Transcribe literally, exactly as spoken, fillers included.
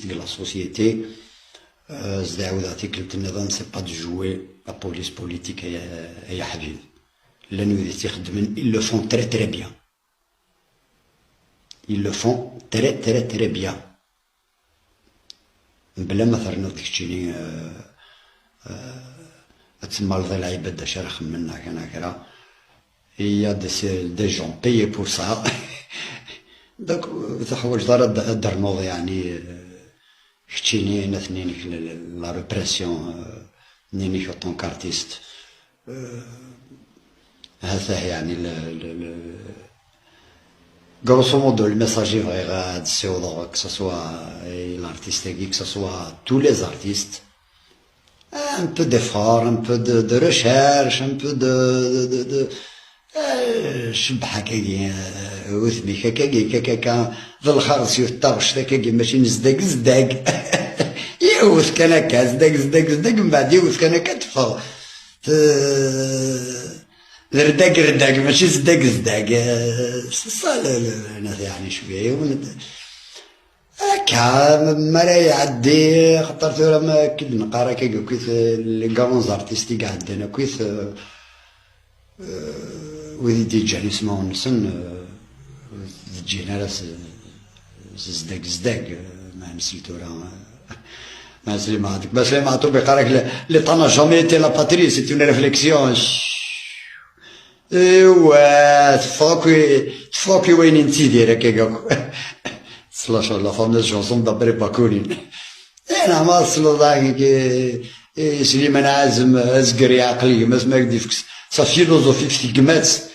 deg la société. Euh, s d-ɛawdeɣ tikkelt nniḍen, c'est pas de jouer la police politique, ay, ay aḥbib. Llan wid i tt-ixeddmen, ils le font très très bien. Ils le font très très très bien. Mebla ma terniḍ d keččini, euh, euh, ad temmaleḍ i lɛibad d acu ara xemmen neɣ kra neɣ kra. Il y a des, des gens payés pour ça. Donc, ur teḥwaǧeḍ ara ad, ad d-ternuḍ, yeɛni, euh, keččini, atni-inek, la, la, la répression, euh, n-inek en tant qu'artiste. Euh, ha-t-ah, yeɛni, le, le, le, grosso modo, le message i bɣiɣ ad ssiwḍeɣ, que ce soit, euh, l'artiste-agi, que ce soit tous les artistes, un peu d'effort, un peu de, de recherche, un peu de, de, de, de, euh, cebbeḥ akkagi, euh, udem-ik akkagi, akka, akka, d lxerṣ yiwet taɣect akkagi, mačči n zdag, zdag. Yiwet kan akka, zdag, zdag, zdag, mbeɛd yiwet kan akka teffeɣ. T-, d rdag, rdag, mačči zdag, zdag. Euh, c'est ça, le, le, le, yeɛni, cwiya, yiwen. Akka, mi ara iɛeddi, xaṭer tura ma akken neqqar akka, akkit, les grands artistes i iɛeddan akkit, euh, euh, wid i d-yeǧǧan ismawen-nsen, euh, ur d-ǧǧin ara s, s zdag zdag, euh, ma nesli tura, euh, ma nesli Meɛtub, ma nesli Meɛtub iqqar-ak, le, le temps n'a jamais été la patrie, c'est une réflexion. Iwa, teffeɣ akk i, teffeɣ akk i wayen i nettidir akka akk. Tesla cɣel la fameuse chanson d'après Bakounine. Eh, neɣ ma tesleḍ, ah, i, i Sliman Ɛazem, azger yeɛqel gma-s, ma ak-d-ifk s-, sa philosophie f tegmat-s.